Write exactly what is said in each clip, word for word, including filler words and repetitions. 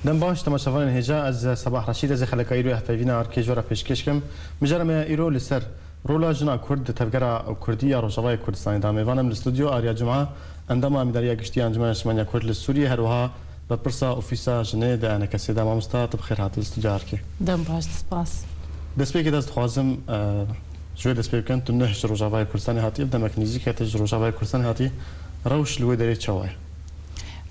Dem baş, temaşevanên hêja, ez Sebah Reşîd, ez ê xeleka îro ya hevpeyvîna Arkê ji we re pêşkêş kim. Mijara me ya îro li ser rola jina Kurd di tevgera Kurdî ya Rojavayê Kurdistanê de. Mêvan em li stûdyo Arya Cuma, endama Amîdariya Giştî ya Encûmena Niştimaniya Kurd li Sûriyê, her wiha berpirsa Ofîsa Jinê di ENKSê de. Mamosta, tu bi xêr hatî li stûdyo Arkê. Dem baş, spas. Destpêkê de ez dixwazim, e, ji wê dest pê bikim, tu nuh ji Rojavayê Kurdistanê hatî, ev demek nêzîk e tu ji Rojavayê Kurdistanê hatî, rewş li wê derê çawa ye?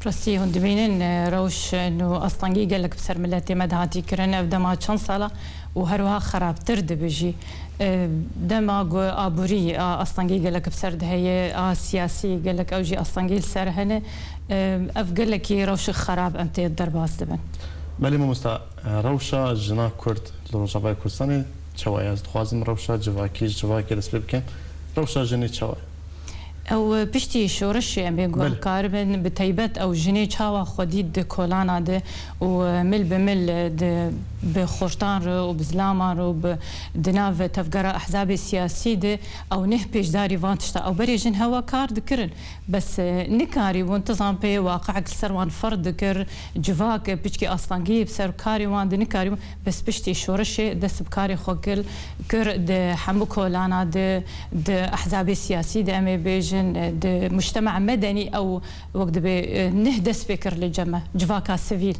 Rastî, hûn dibînin, e, rewş, e, nû astengî gelek bi ser miletê me de hatî kirin, ev dema çend sala û her wiha xerabtir dibe jî. E, dema ku aborî, a, astengî gelek bi ser de heye, a siyasî gelek ew jî astengî li ser hene, e, ev gelekî rewşek xerab em tê derbas dibin. Belê mamosta, e, rewşa jina Kurd li Rojavayê Kurdistanê çawa ye? Ez dixwazim rewşa civakî, ji civakê dest pê bikim. Rewşa jinê çawa ye? Ew piştî şoreşê em ê Belê. guhkaribin, bi teybet ew jinê çawa xwedî di kolana de û mil bi mil di, bi xortan re û bi zilaman re û bi, di nav tevgera ehzabê siyasî de ew neh pêşdarî van tişta. Ew berê jin hewa kar dikirin. Bes, e, nikarîbûn, tu zan pê waqeek li ser wan ferz dikir, civak, e, piçkî astengiyê bi ser karê wan de nikarîbûn. Bes piştî şoreşê dest bi karê xwe kir, kir di hemû kolana, di, di ehzabê siyasî de em ê bêjin, di mujtema medenî ew wek dibê, eh, neh dest pê kir li cem me, civaka sivîl.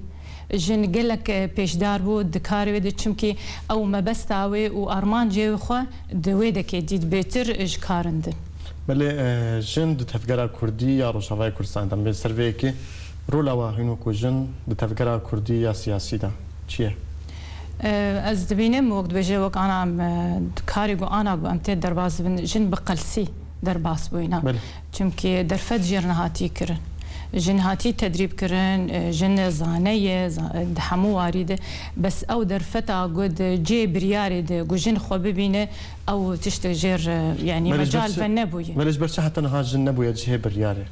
Jin gelek, eh, pêşdar bû di karê wê de, çimkî ew mebesta wê û armancê xwe di wê dekê dît bêtir ji karin din. Belê, eh, jin di tevgera kurdî ya Rojavayê Kurdistanê de, em bên ser vê yekê, rola we hûn wekû jin di tevgera kurdî ya siyasî de çi ye? E, ez dibînim, wek dibêje, wek ana em, e, karê ku ana ku em tê derbas dibin, jin bi qelsî derbas bûyîne. Belê. Çimkî derfet jê re nehatî kirin. Jin hatî tedrîb kirin, e, jin zane ye, za-, di hemû warî de. Bes ew derfeta ku di cihê biryarê de ku jin xwe bibîne, ew tiştek jê re, yanî Belê, ji ber mecal çi, venebûye. Belê, ji ber çi heta niha jin nebûye cihê biryarê?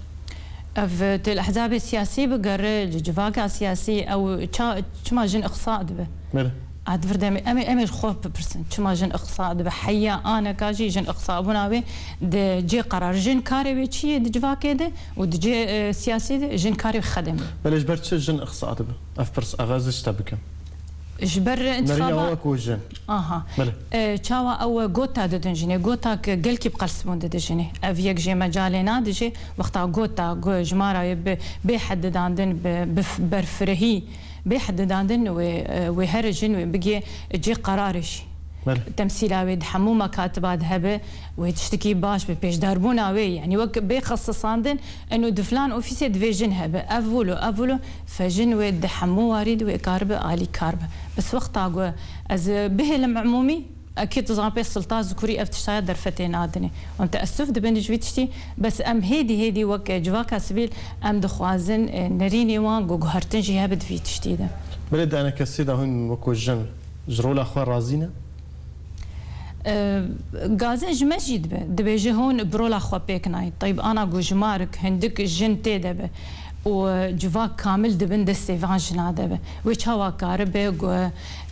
Ev, tu li ehzabê siyasî bigere, li civaka siyasî, ew ça-, çima jin iqsa dibe? Belê. A, di vir demê, em ê, em ê ji xwe bipirsin, çima jin iqsa dibe? Heya aneka jî jin iqsabûna wê di cê qerar. Jin karê wê çi ye di civakê de û di cê, e, siyasî de? Jin karê wê xedem e. Belê, ji ber çi jin iqsa dibe? Ev pirs, ev ez ji te bikim. Ji ber Nerîna intixaba we ku jin. Aha. Belê. E, çawa ew gota didin jinê? Gota ku gelkî bi qels bûn didin jinê. Ev yek jê mecalê nadijê. Wexta gota ku jimara wê bi bê heddidandin, bi, bi f-, berfirehî bê heddidandin wê, e, wê here jin wê bigê cê qerarê jî. Belê. Temsîla wê di hemû mekatiba de hebe, wê tiştekî baş bi pêşdarbûna wê, yanî wek bê xesisandin, eno di filan ofîsê divê jin hebe. Ev wilo, ev wilo. Fe jin wê di hemû warî de wê karibe alîkar be. Bes wexta ku ez bihêlim umûmî, ekî tu zan pê silta zikurî ev tiştaya derfetê nadinê. Em teessuf dibin ji vî tiştî, bes em hêdî hêdî wek civaka sivîl em dixwazin, e, nerînê wan ku guhertin jî hebe di vî tiştî de. Belê di enekesê de hûn wekû jin ji rola xwe razî ne? E, gazin ji me jî dibe. Dibêje hûn bi rola xwe pêk nayîn. Teyb ana ku jimarik hindik jin tê de be û civak kamil dibin destê van jina de be. Wê çawa karibe ku,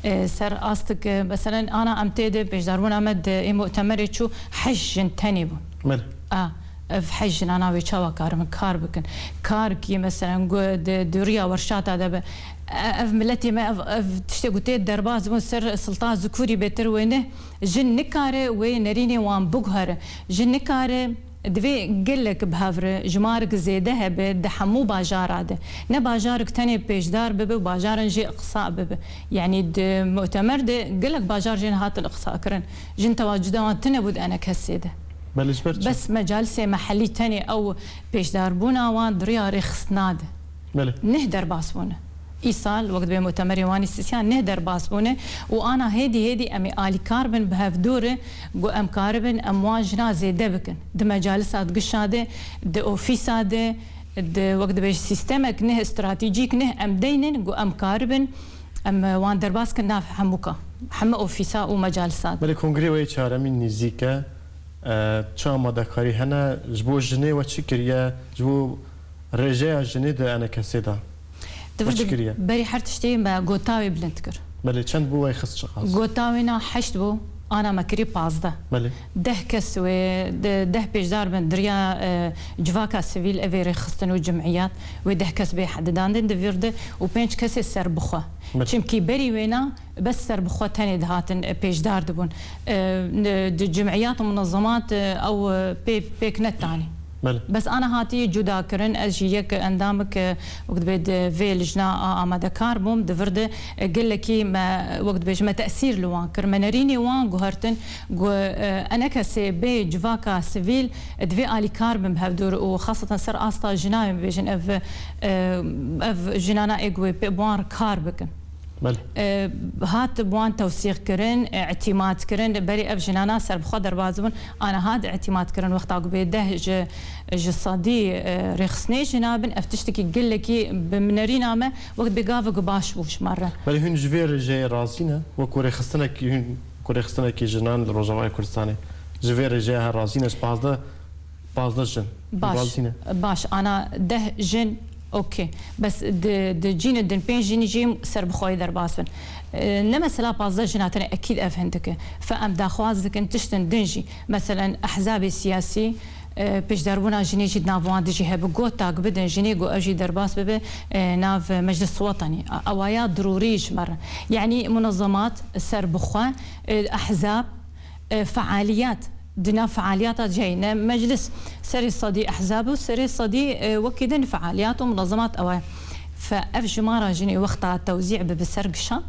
e, ser astik, e, meselen ana em tê de pêşdarbûna me di ê mutemerê çû heşt jin tenê bûn. Belê. A, ev heşt jinana wê çawa karibin kar bikin? Kar kî meselen ku di, di riya werşata de be. E, ev miletê me, ev, ev tiştê ku tê derbas bûn ser silta zikurî bêtir wê ne. Jin nikare wê nerînê wan biguhere. Jin nikare, divê gelek bi hev re, jimarek zêde hebe di hemû bajara de. Ne bajarik tenê pêşdar bibe û bajaran jê iqsa bibe. Yanî di mutemer de gelek bajar jê hatin iqsa kirin. Jin tewacuda wan tune bû di enekesê de. Belê ji ber çi? Bes mecalisê mehellî tenê ew pêşdarbûna wan di riya rêxistina de. Belê. Neh derbas bûne. Îsal wek dibê mutemerê wan îstîsya neh derbas bûne û ana hêdî hêdî em ê alîkar bin bi hevdû re ku em karibin em wan jina zêde bikin. Di mecalisa di gişa de, di ofîsa de, di wek dibê sîstemek neh, stratejîk neh em deynin ku em karibin em wan derbas kin nav hemûka, heme ofîsa û mecalisa de. Belê kongrê we yê çaremîn nêzîk e. E, çi amadekarî hene? Ji bo jinê we çi kiriye? Ji bo rêjeya jinê di enekesê de. Divir çi kiriye? Berî her tiştê me gota wê bilind kir. Belê, çend bû, wey xist çiqas? Gota wê na heşt bû. Ana me kirî pazdeh. Belê. Deh kes wê, de-, deh pêşdar bin diriya, e, civaka sivîl, evê rêxistin û cimiyat, wê deh kes bê hedidandin di vir de û pênc kesê serbixwe. Belê. Çimkî berî wêna bes serbixwe tenê dihatin, e, pêşdar dibûn. E, di cimiyat û munezemat, e, ew, e, pê-, pêk netanî. Belê. Bes ana hatiye cuda kirin, ez jî yek endamik, e, wek dibê di vê lijna a amadekar bûm, di vir de, e, gelekî me, wek dibêjin, me tesîr li wan kir. Me nerînê wan guhertin, gu, e, enekesê bê civaka sivîl, e, divê alîkar bin bi hevdûr û xaseten ser asta jinan em bibêjin, ev, e, ev jinana ê gu wê pê bi wan re kar bikin. Belê. E, hat bi wan tewsîq kirin, e, îtîmat kirin. Berê ev jinana serbixwe derbas bûn, ana hat îtîmat kirin. Wexta ku bê deh ji, ji sedî, e, rêxistinê jina bin, ev tiştekî gelekî bi nerîna me wek bê gavek baş bû ji me re. Belê hûn ji vê rêjeyê razî ne? Wekû rêxistinekî hûn, wekû rêxistinekî jinan li Rojavayê Kurdistanê ji vê rêjeyê her razî ne? Ji pazdeh, pazdeh jin. Baş, razî ne? Baş, ana deh jin, okey. Bes di, di cînin din pênc jinî jî serbixweyî derbas bin. E, ne mesela pazdeh jin hatine, ekîd ev hindik e. Fe em daxwaz dikin tiştin din jî. Meselen, ehzabê siyasî, e, pêşdarbûna jinê jî di nav wan de jî hebe. Got tak bidin jinê, got ev jî derbas bibe, e, nav Meclis Wetanî. A-, ewaya dirûrî ji me re. Yanî munezemat, serbixwe, e, ehzab, e, fealiyat, di nav fealiyata cihê ne meclis, serê sedî ehzab û serê sedî, e, wekî din fealiyat û munezemat ew e. Fe ev jimara jinê wexta tewzî bibe ser gişa,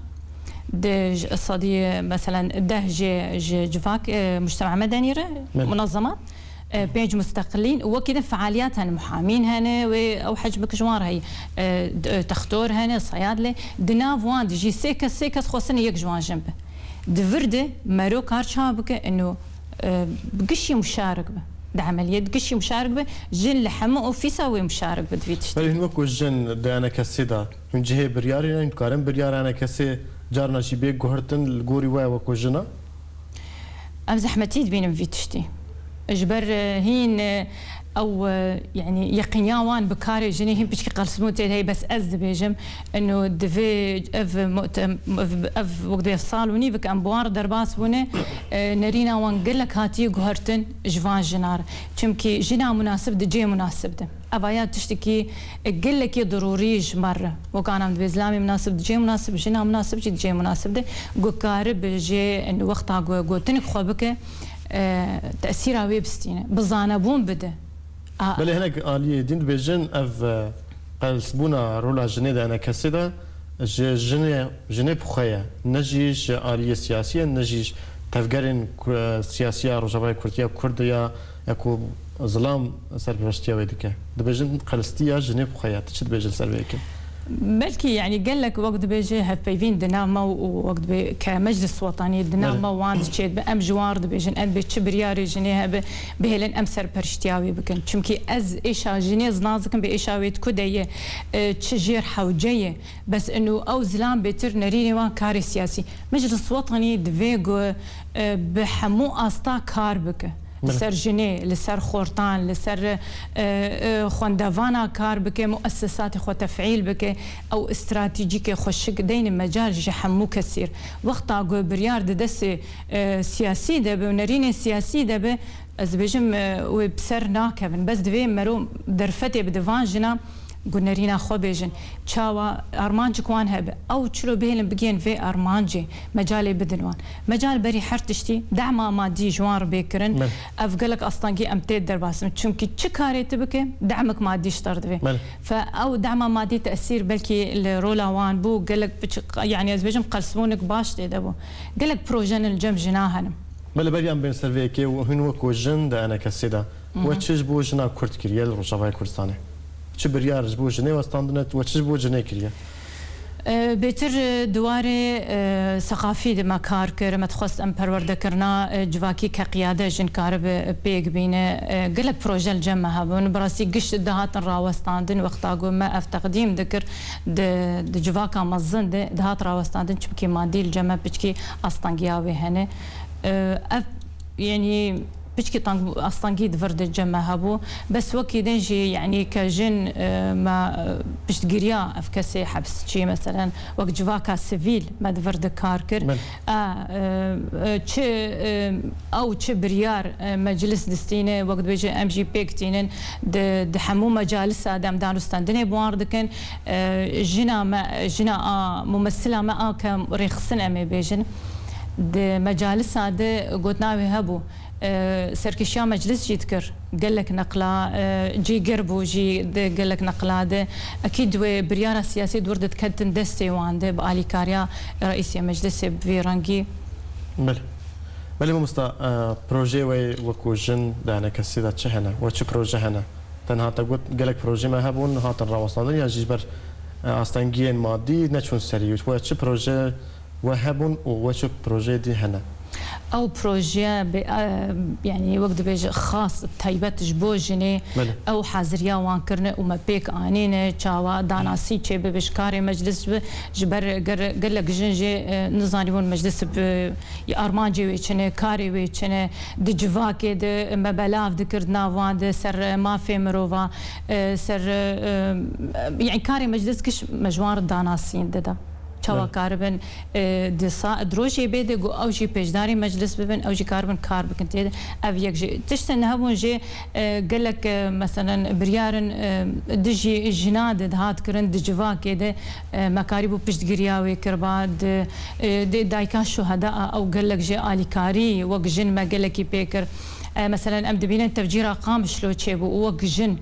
di j-, sedî, e, meselen deh jê ji civak, e, mujtema medenî re, Belê. Munezemat, e, pênc musteqilîn û wekî din fealiyat hene, muhamîn hene, wê ew hecmik ji wan re heye, e, d-, e, textor hene, seyad lê, di nav wan de jî sê kes, sê kes xwestin yek ji wan jin be. Di vir de mero kar çawa bike, ino, e, gişî muşarik be. Di emeliyê de gişî muşarik be, jin li hemû ofîsa wê muşarik be di vî tiştê. Belê hûn wekû jin di enekesê de, hûn cihê biryarê ne, hûn dikarin biryara enekesê carna jî bê guhertin li gorî we wekû jina? Em zehmetî dibînin vî tiştî. Ji ber, e, hîn, e, ew, e, yanî yeqîniya wan bi karê jinê hîn piçkî qelsbûn tê de heye, bes ez dibêjim, ino divê ev mu'tem-, ev, ev wek divê ev sal û nîvik em bi wan re derbas bûne, e, nerîna wan gelek hatiye guhertin ji van jina re. Çimkî jina munasib di cê munasib de. Ev aya tiştekî, e, gelekî dirûrî ji me re. Wek ana em dibê zilamê munasib di cê munasib, jina munasib jî di cê munasib de. Ku karib jê, e, wexta ku gotinik xwe bike, e, tesîra wê bistîne. Bi zanebûn bide. A- Belê hinek aliyê din dibêjin ev, e, qelsbûna rola jinê di enekesê de ji jinê, jinê bi xwe ye. Ne jî ji aliyê siyasî ye, ne jî ji tevgerên ku-, siyasî ya Rojavayê Kurdiya Kurd ya, ya ku zilam serpereştiya wê dike. Dibêjin qelstiya jinê bi xwe ye. Tu çi dibêjin ser vê yekê? Belkî, yanî gelek wek dibêje hevpeyvîn di nav me û wek dibê ke Meclis Wetanî di nav Belê. Me wan diçêt bi, em ji wan re dibêjin, em dibê çi biryarê jinê hebe, bihêlin em serpereştiya wê bikin. Çimkî ez êşa jinê ez nas dikim, bê êşa wê di ku de ye, e, çi jêr hewce ye. Bes ino ew zilam bêtir nerînê wan karê siyasî. Meclis Wetanî divê ku, e, bi hemû asta kar bike. Li Belê. Ser jinê, li ser xortan, li ser, e, e, xwendevana kar bike, muessesatê xwe tefîl bike, ew stratejîkê xweşik deyne mecal ji hemû kesî re. Wexta ku biryar di destê, e, siyasî de be û nerînê siyasî de be, ez dibêjim, e, wê bi ser nakevin. Bes divê mero derfetê bide van jina, ku nerîna xwe bêjin. Çawa armancik wan hebe, ew çilo bihêlin bigihên vê armancê, mecalê bidin wan. Mecal berî her tiştî dema madî ji wan re bê kirin. Belê. Ev gelek astengî em tê derbas bin. Çimkî çi karê tu bike, demek madî ji te re divê. Belê. Fe ew dema madî tesîr belkî li rola wan bû, gelek piçik, yanî ez bêjim qelsbûnik baş tê de bû. Gelek projenin li cem jina henin. Belê, beriya em bên ser vê yekê, hûn wekû jin di enekesê de, we çi ji bo jina Kurd kiriye li Rojavayê Kurdistanê? Çi biryar ji bo jinê westandine, we çi ji bo jinê kiriye? E, bêtir, e, di warê, e, seqafî de me kar kir, me dixwest em perwerdekirina, e, civakî ke qiyade jin karibe pêk bîne. E, gelek proje li cem me hebûn. Bi rastî giş dihatin rawestandin, wexta ku me ev teqdîm dikir, di, di civaka mezin de dihat rawestandin, çimkî madî li cem me piçkî astengiya wê hene. E, ev, yanî, piçkî tang-, astengî di vir de cem me hebû. Bes wekî din jî, yanî ke jin, e, me, e, piştgiriya ev kesê hepsçî, meselen, wek civaka sivîl me di vir de kar kir. Belê. A, e, e, çi, e, ew çi biryar, e, meclis distîne, wek dibêje em jî pêk tînin, di, di hemû mecalisa de em danûstendinê bi wan re dikin. E, jina me, jina a, mumesila me a ke rêxistin em ê bêjin. Di mecalisa de gotina wê hebû. E, serkêşiya meclis jî dikir. Gelek neqla, e, cîgir bû jî di gelek neqla de. Ekîd wê biryara siyasî di wir de diketin destê wan de bi alîkariya reîsê meclisê bi vî rengî. Belê. Belê mamosta, e, projeyê we wekû jin di enekesî de çi hene? We çi proje hene? Tenha te got gelek projeyê me hebûn, hatin rawestandin, yan jî ji ber, e, astengiyên madî neçûn serî. We çi proje we hebûn û we çi projeyê dî hene? Ew proje bi, e, yanî wek dibêje xas taybet ji bo jinê. Belê. Ew haziriya wan kirine û me pêk anîne, çawa danasî çêbibe ji karê meclis bi, ji ber ger-, gelek jin jê, e, nizanîbûn meclis bi, ya armancê wê çi ne, karê wê çi ne, di civakê de me belav dikir di nav wan de ser, e, mafê mirova, e, ser, e, e, yanî karê meclis giş me ji wan re danasîn dida. Çawa karibin, e, di sa-, di rojê bê de ku ew jî pêşdarî meclis bibin, ew jî karibin kar bikin tê de. Ev yek jî. Tiştên hebûn jî, e, gelek, e, meselen biryar in, e, dijî jina de dihat kirin, di civakê de, e, me karîbû piştgiriya wê kirba, di, e, di dayika şuheda a ew gelek jî alîkarî wek jin me gelekî pê kir. E, meselen em dibînin tevcîra Qamişlo çêbû û wek jin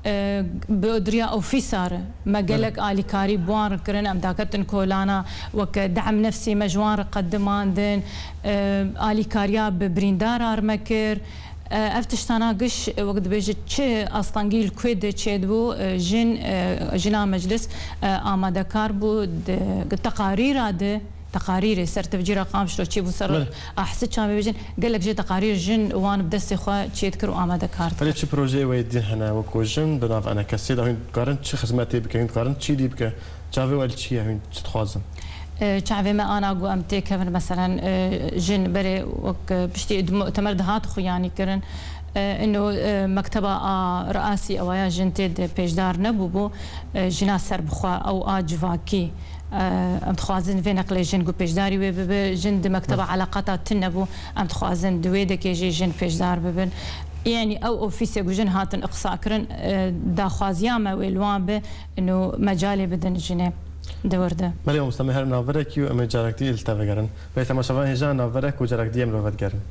e, bi duriya ofîsa re me gelek alîkarî bi wan re kirin, em daketin kolana, weke dehm nefsî me ji wan re qedimandin, e, alîkariya bi birîndara re me kir. E, ev tiştana giş, e, wek dibêje çi astengî li ku de çêdibû, e, jin, e, jina meclis, e, amadekar bû di, di teqarîra de. Teqarîrê ser tevcîra Qamişlo çêbû ser Belê. Ahsi çavê bêjin, gelek jê teqarîr jin wan bi destê xwe çêdikir û amadekar dikir. Belê çi projeyê we dî hene wekû jin di nav enekesê de hûn dikarin çi xizmetê bikin, hûn dikarin çi dî bikin? Çavê we li çi ye, hûn çi dixwazin? E, çavê me ana ku em têkevin, meselen, e, jin berê wek, e, piştî di mutemer dihat xuyanî kirin. E, ino, e, mekteba a reasî ewaya jin tê de pêşdar nebûbû, e, jina serbixwe ew a civakî. Em dixwazin vê neqlê jin ku pêşdarî wê bibe, jin di mekteba eleqata tune bû. Em dixwazin di wê dekê jî jin pêşdar bibin. Yanî ew ofîsê ku jin hatin iqsa kirin, e, daxwaziya me wê li wan be, ino mecalê bidin jinê di wir de. Belê mamoste, me her navberekî û em ê carek dî li te vegerin. Belê temaşevan hêja navberek û carek dî em li we vedigerin.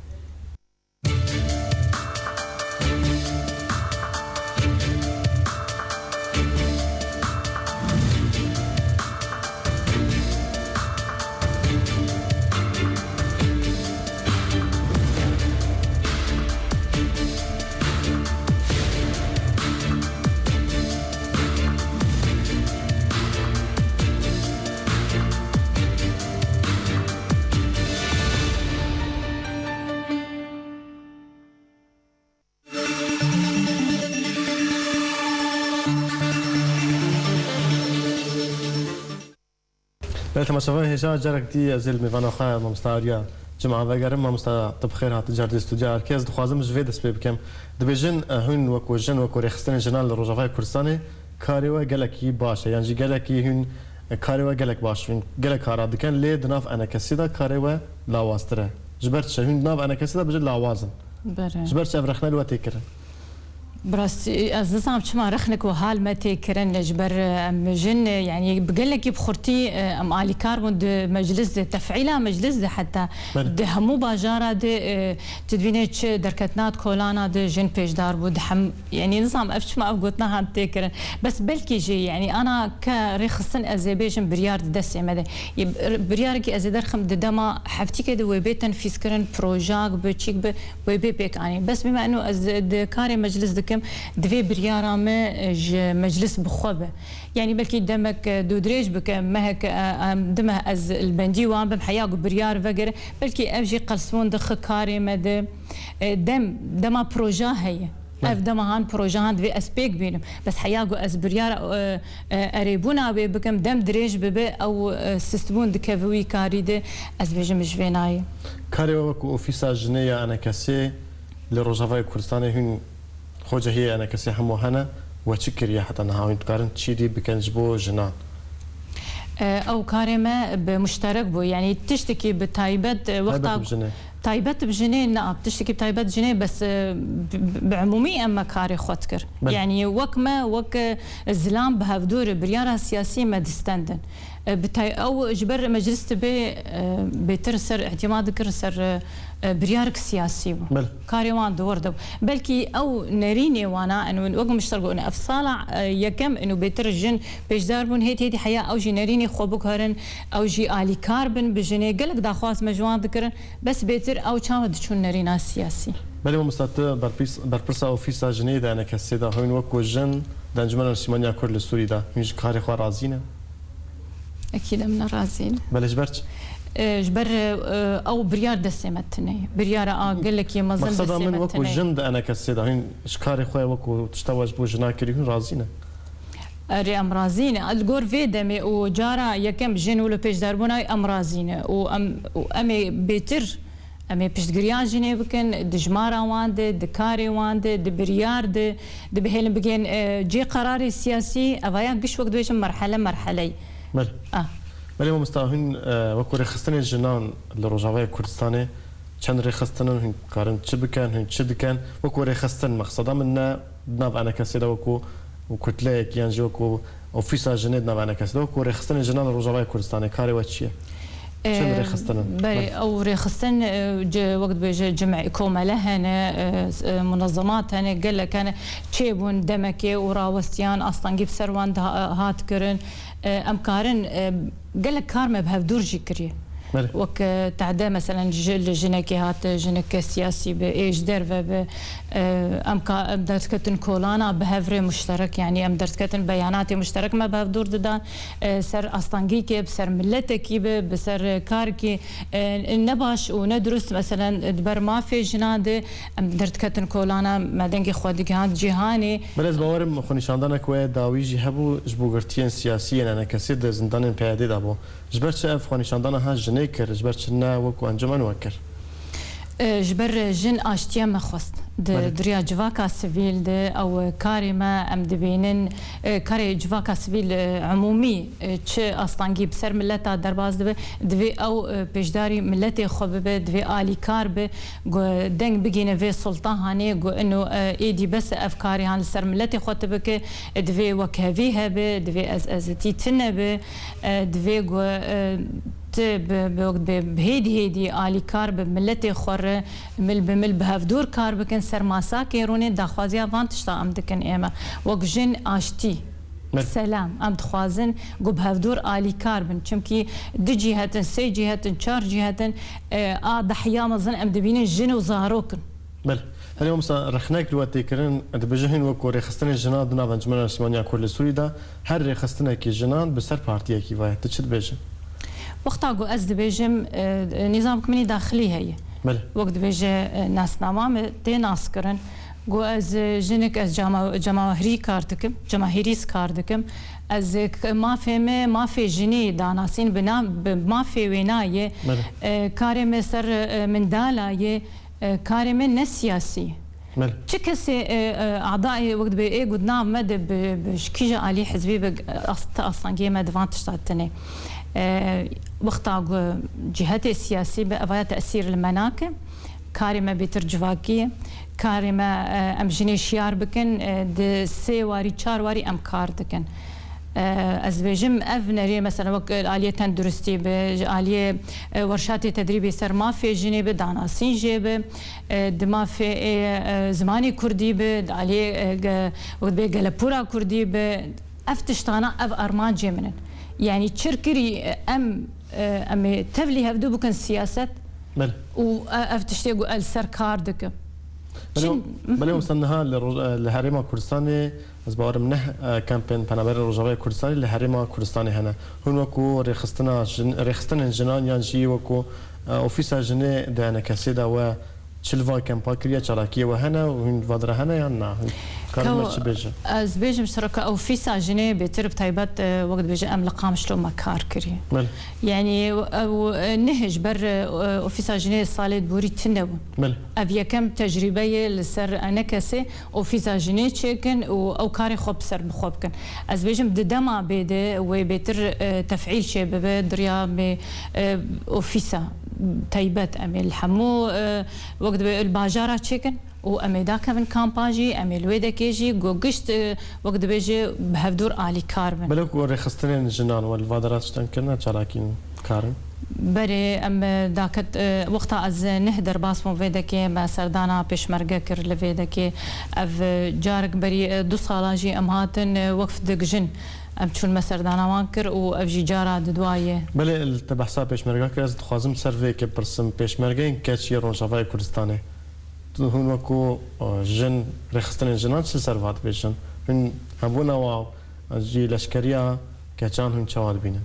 Belê temaşevan hêja carek dî ez ê li mêvana xwe mamosta Arya Cima vegerim. Mamosta, tu bi xêr hatî car dî stûdyoya Erkê. Ez dixwazim ji vê dest pê bikim. Dibêjin, e, hûn wekû jin, wekû rêxistinên jinan li Rojavayê Kurdistanê karê we gelekî baş e. Yan jî gelekî hûn, e, karê we gelek baş, hûn gelek kara dikin. Lê di nav enekesî de karê we lawaztir e. Ji ber çi? Hûn di nav enekesî de bijin lawaz in. Belê. Ji ber çi ev rexne li we tê kirin? Bi rastî, ez nizanim çima rexnek wiha li me tê kirin, ji ber, em jin, yanî bi gelekî bi xurtî, em alîkar bûn di meclis de, tefîla meclis de heta Belê. Di hemû bajara de, e, tu dibînî çi derketina di kolana de jin pêşdar bû, di hem, yanî nizanim ev çima ev gotina hat tê kirin. Bes belkî jî, yanî ana ke rêxistin ez ê bêjim biryar di destê me de. Yê, biryarekî ez ê derxim di dema heftîkê de wê bê tenfîzkirin, projak bi, çîk bi, wê bê pêk anîn. Bes bîme eno ez di karê meclis dikim, divê biryara me, e, ji meclis bi xwe be. Yanî belkî demek, e, dûdirêj bike, mehek, e, em, du meh ez li bendî wan bim, heya ku biryar vegere, belkî ev jî qelsbûn dixi karê me de. E, dem, dema proja heye. Belê. Ev dema han proja han divê ez pêk bînim. Bes heya ku ez biryara, e, e, erêbûna wê bikim, dem dirêj bibe, ew, e, sistbûn dikeve wî karî de, ez bêjim ji vê nayê. Karê we wekû ofîsa jinê ya enekesê, Li Rojavayê Kurdistanê hûn xocehiyê enekesê hemû hene, we çi kiriye heta niha? Hûn dikarin çi dî bikin ji bo jinan? E, ew karê me bi muşterek bû. Yanî tiştekî bi taybet, e, wexta Taybet bi jinê. Taybet bi jinê ne, tiştekî bi taybet jinê, bes, e, bi, bi, bi umûmî em me karê xwe dikir. Belê. Yanî wek me, wek, e, zilam bi hevdû re biryara siyasî me distendin. E, bi tay-, ew ji ber meclis dibe, e, bêtir ser îtîmad dikir ser, e, e, biryarek siyasî bû. Belê. Karê wan di wir de bû. Belkî ew nerînê wana, eno wek min ji te re got, ev sala, e, yekem eno bêtir jin pêşdar bûn, hêdî hêdî heya ew jî nerînê xwe biguherin, ew jî alîkar bin bi jinê. Gelek daxwaz me ji wan dikirin, bes bêtir ew çawa diçûn nerîna siyasî. Belê mamosta, tu berpîs-, berpirsa ofîsa jinê de enekesê de, hûn wekû jin di Encûmena Niştîmaniya Kurd li Sûrî de, hûn ji karê xwe razî ne? Ekîd em ne razî ne. Belê ji ber çi? E, ji ber, e, ew biryar destê me tune ye. Biryara a gelekî mezin Mexseda destê min me wekû tune ye. Jin di enekesê de, hûn ji karê xwe wekû tişta we ji bo jina kirî, hûn razî ne? Erê, em razî ne. Li gor vê demê û cara yekem jin û li pêşdarbûna em razî ne. Û em, û em ê bêtir, em ê piştgiriya jinê bikin, di jimara wan de, di karê wan de, di biryar de, di bihêlin bigên, e, cê qerarê siyasî, evaya giş wek dibêjin merhele merheleyî. Belê. Ah. Belê mamosta, hûn, e, wekû rêxistinê jinan li Rojavayê Kurdistanê çend rêxistin in, hûn karin çi bikin, hûn çi dikin? Wekû rêxistin, mexseda min ne di nav enekesê de wekû kutleyek yan jî wekû ofîsa jinê di nav enekesê de, wekû rêxistinê jinan li Rojavayê Kurdistanê, karê we çi ye? Çend Ee, rêxistin in? Belê, Belê. Ew rêxistin, e, ci-, wek dibêje cimê, komele hene, e, s-, e, munezemat hene, gelek hene, çêbûn demekê û rawestiyan, astengî bi ser wan de ha-, hat kirin. E, em karin, e, gelek kar me bi hevdûr jî kiriye. Belê. Wek, e, tehde, meselen, ji, li jinekê hate, jinek siyasî be, ê ji derve be, e, em ka-, em derdiketin kolana bi hev rê muşterek, yanî em derdiketin beyanatê muşterek me bi hevdûr didan, e, ser astengîkê, bi ser miletekî be, bi ser, e, karekî, e, nebaş û nedurust, meselen, di ber mafê jinan de em derdiketin kolana, me dengê xwe digihand cîhanê. Belê ez bawerim xwenîşandanek we dawî jî hebû ji bo girtiyên siyasî yên enekesê di zindanên P Y D'ê de bû. Ji ber çi ev xwenîşandana ha jinê kir, ji ber çi ne wekû encûmen we kir? E, ji ber jin aştiye me xwest. Di Belê. duriya civaka sivîl de ew karê me em dibînin, e, karê civaka sivîl, e, umûmî, e, çi astengî bi ser mileta derbas dibe, divê ew, e, pêşdarî miletê xwe bibe, divê alîkar be, ku deng bigîne vê sultahanê, ku ino, e, êdî bes ev karê han li ser miletê xwe tu bike, e, divê wekhevî hebe, divê ez-, ezetî tune be, e, divê ku, e, tu bi, bi, bi, bi hêdî hêdî alîkar bi miletê xwe re mil bi mil bi hevdûr kar bikin, ser masa kêrûnê daxwaziya van tişta em dikin ême. Wek jin aştî, Belê. selam, em dixwazin ku bi hevdûr alîkar bin. Çimkî du cî hetin, sê cî hetin, çar cî hetin, e, a dehiya mezin em dibînin jin û zarok in. Belê. Belê, mamosta, rexnek li we tê kirin, dibêje hîn wekû rêxistinê jinan di nav Encûmena Niştîmaniya Kurd li Sûrî de her rêxistinekî jinan bi ser partiyekî ve ye. Tu çi dibêjî? Wexta ku ez dibêjim, e, nîzamek min î daxilî heye. Belê. Wek dibêje, e, nasnama min tê naskirin. Ku ez, e, jinik, ez cema-, cemawahirî kar dikim, cemahîrî kar dikim. Ez, e, k-, mafê me, mafê jinî danasîn bi na-, bi mafê wêna ye. Belê. E, karê me ser, e, mindala ye. E, karê me ne siyasî ye. Belê. Çi kesê, e, e, adayê wek dibê ê ku di nav me de bi, bi ji kîja alî hizbî be, ast-, astengiyê me di van tişta tune. E, wexta ku cihetê siyasî be, evaya tesîr li me nake. Karê me bêtir civakî ye. Karê me, e, em jinê şiyar bikin, e, di sê warî, çar warî em kar dikin. E, ez dibêjim, ev nerî, mesela, wek, e, aliyê tenduristî be, ji aliyê, e, werşatê tedrîbê ser mafê jinê be, danasîn jê be, e, di mafê, e, e, zimanê kurdî be, di aliyê, e, ge-, wek dibê gelepûra kurdî be, ev tiştana, ev armancê min in. Yanî çirkirî, e, em, e, em ê tevlî hevdû bikin siyaset Belê. û, e, ev tiştê ku ez li ser kar dikim. Belê, Çin- belê, wisa niha li roj-, li Herêma Kurdistanê, ez bawerim neh, e, kempên Penaberên Rojavayê Kurdistanê li Herêma Kurdistanê hene. Hûn wekû rêxistina jin-, rêxistinên jinan yan jî wekû, e, ofîsa jinê di enekesê de we çi li va kempa kiriye, çalakiyê we hene û hûn li va dire hene yan na? Hûn Karî me çi bêje? Ez bêjim, ji te re ke ofîsa jinê bêtir bi taybet, e, wek dibêje em li Qamişlo me kar kirî. Belê. Yanî ew, e, neh ji ber, e, ofîsa jinê salê di borî tune bûn. Belê. Ev yekem tecrîbe ye li ser enekesê ofîsa jinê çêkin û ew karê xwe bi ser bi xwe bikin. Ez bêjim di dema bê de wê bêtir, e, tefîl çê bibe, di riya me, e, ofîsa taybet em ê li hemû, e, wek dibê li bajara çêkin. Û em ê dakevin kampa jî, em ê li wê dekê jî, ku gişt, e, wek dibêje, bi hevdûr alîkar bin. Belê ku rêxistinên jinan we li va dera tiştan kirine, çalakî kar in? Berê em, e, daket, e, wexta ez neh derbas bûm vê dekê, me serdana pêşmerge kir li vê dekê. Ev, e, carek berî, e, du sala jî em hatin, e, wekf digijin. Em çûn me serdana wan kir û ev jî cara didwa ye. Belê, li te behsa pêşmerga kir, ez dixwazim ser vê yekê bipirsim. Pêşmergeyên keç yê Rojavayê Kurdistanê. Tu hûn wekû, e, jin, rêxistinên jinan çi li ser va dibêjin? Hûn hebûna wa, e, jî leşkeriya keçan hûn çawa dibînin?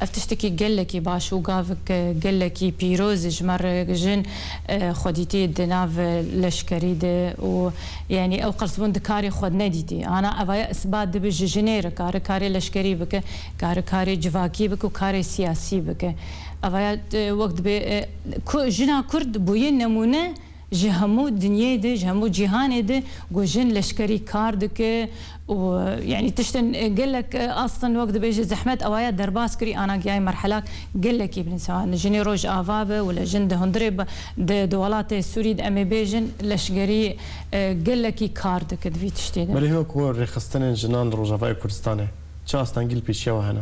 Ev tiştekî gelekî baş û gavik, e, gelekî pîroz e ji me re jin, e, xwedîtî di nav, e, leşkerî de û, yanî, ew qelsbûn di karê xwe nedîtî. Ana evaya isbat dibe ji jinê re kare karê leşkerî bike, kare karê civakî bike û karê siyasî bike. Evaya, e, wek dibe, e, ku jina Kurd bûye nemûne ji hemû dinyê de, ji hemû cîhanê de ku jin leşkerî kar dike û, yanî, tiştên gelek, astin wek dibêje zehmet awaya derbas kirî, ana gihayê merhelak gelekî bilind. Sewa li jinê Rojava be, wele jin di hundirê be, di, di welatê Sûrî de em ê bêjin leşkerî, e, gelekî kar dike di vî tiştê de. Belê hino ku rêxistinên jinan li Rojavayê Kurdistanê çi astengî li pêşiya we hene?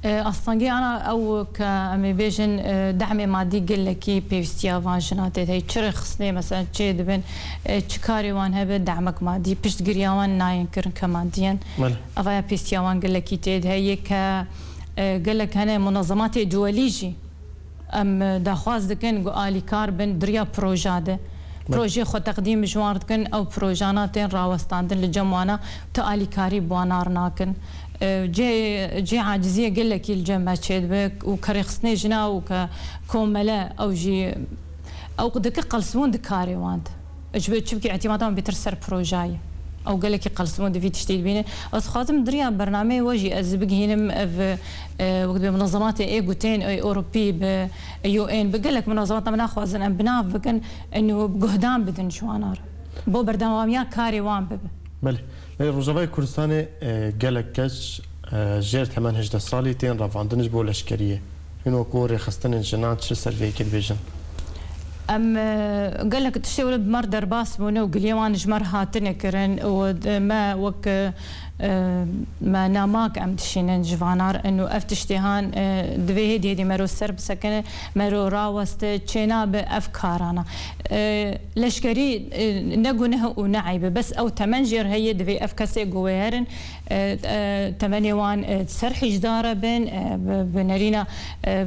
E, astengî ana ew ke em ê bêjin, e, dehmê madî gelekî pêwîstiya van jina tê de heye. Çi rêxistinê mesela çê dibin, e, çi karê wan hebe, dehmek madî, piştgiriya wan nayên kirin ke madiyen. Belê. Evaya pêwîstiya wan gelekî tê de heye ke, e, gelek hene munazematê duwelî jî. Em, e, daxwaz dikin ku alîkar bin di riya proja de. Belê. Projeyê xwe teqdîm ji wan dikin, ew projana tên rawestandin li cem wana, tu alîkarî bi wan ar nakin. E, cê, cê aciziyê gelekî li cem me çêdibe û ke rêxistinê jina û ke komele ew jî, ew dike qelsbûn di karê wan de. Ji ber çimkî îtîmada wan bêtir ser proja ye. Ew gelekî qelsbûn di vî tiştî dibînin. Ez dixwazim di riya bernameyê we jî ez bigihînim ev, e, wek dibe munazematê ê gotên ê Ewropî bi, U N bi, gelek munazemata me naxwazin em bi nav bikin, û bi guhdan bidin ji wana re. Bo berdewamiya karê wan bibe. Belê. Belê, Rojavayê Kurdistanê, e, gelek keç, e, jêr temen hejdeh salî tên revandin ji bo leşkeriyê. Hûn wekû rêxistinên jinan çi li ser vê yekê dibêjin? Em, e, gelek tiştê were bi me re derbas bûne û giliyê wan ji me re hatine kirin û d-, me wek, e, me namak em dişînin ji vana re û ev tiştê han, e, divê hêdî hêdî mero ser bisekine, mero raweste, çênabe ev karana. E, leşkerî, e, ne guneh û ne eyb e, bes ew temen jê re heye, divê ev kesê ku wê herin, e, e, temenê wan, e, ser hêjdara bin, e, bi, bi nerîna, e,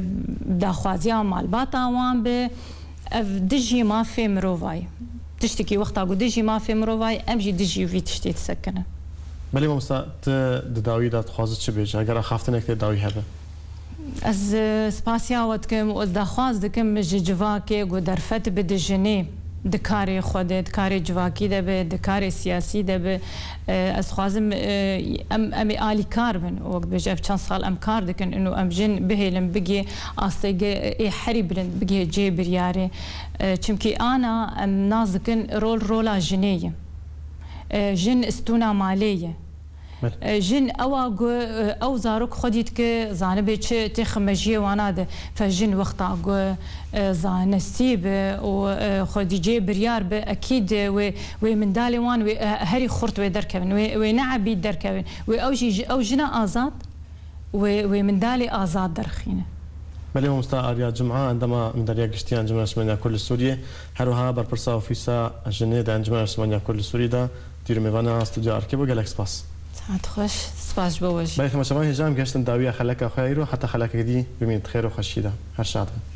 daxwaziya malbata wan bi. Ev dijî mafê mirovayê. Tiştekî wexta ku dijî mafê mirovayê, em jî dijî vî tiştê disekinin. Belê mamosta, tu di dawî de dixwazi çi bêje, eger axaftinek tê dawî hebe? Ez, e, spasiya we dikim û ez daxwaz dikim ji civakê ku derfet bide jinê di karê xwe de, di karê civakî de be, di karê siyasî de be. E, ez dixwazim, e, em, em ê alîkar bin. Wek bêje ev çend sal em kar dikin û em jin bihêlin bigê astê ge-, ê herî bilind, bigê cê biryarê. E, çimkî ana em nas dikin rol rola jinê ye. E, jin stûna malê ye. Belê. E, jin ewa ku, e, ew zarok xwedî dike, zanibe çi têxe mejiyê wana de. Fe jin wexta ku, e, zanistî be û, e, xwedî cê biryar be, ekîd, e, wê, wê mindalê wan wê, e, herî xurt wê derkevin. Wê, wê neebîd derkevin. Wê ew jî, ew jina azad, wê, wê mindalê azad derxîne. Belê, mamosta Arya Cuma, endama Mindaliya Giştî ya Encûmena Niştimaniya Kurd li Sûriyê, her wiha berpirsa Ofîsa Jinê di Encûmena Niştimaniya Kurd li Sûriyê de, dîr û mêvana Stûdyoya Arkê bû. Gelek spas. Saet xweş, spas ji bo we jî. Belê, temaşevan, hêja em gehiştin dawiya xeleka xwe ya îro, heta xelekek dî bimînin di xêr û xweşiyê de. Her şad bin.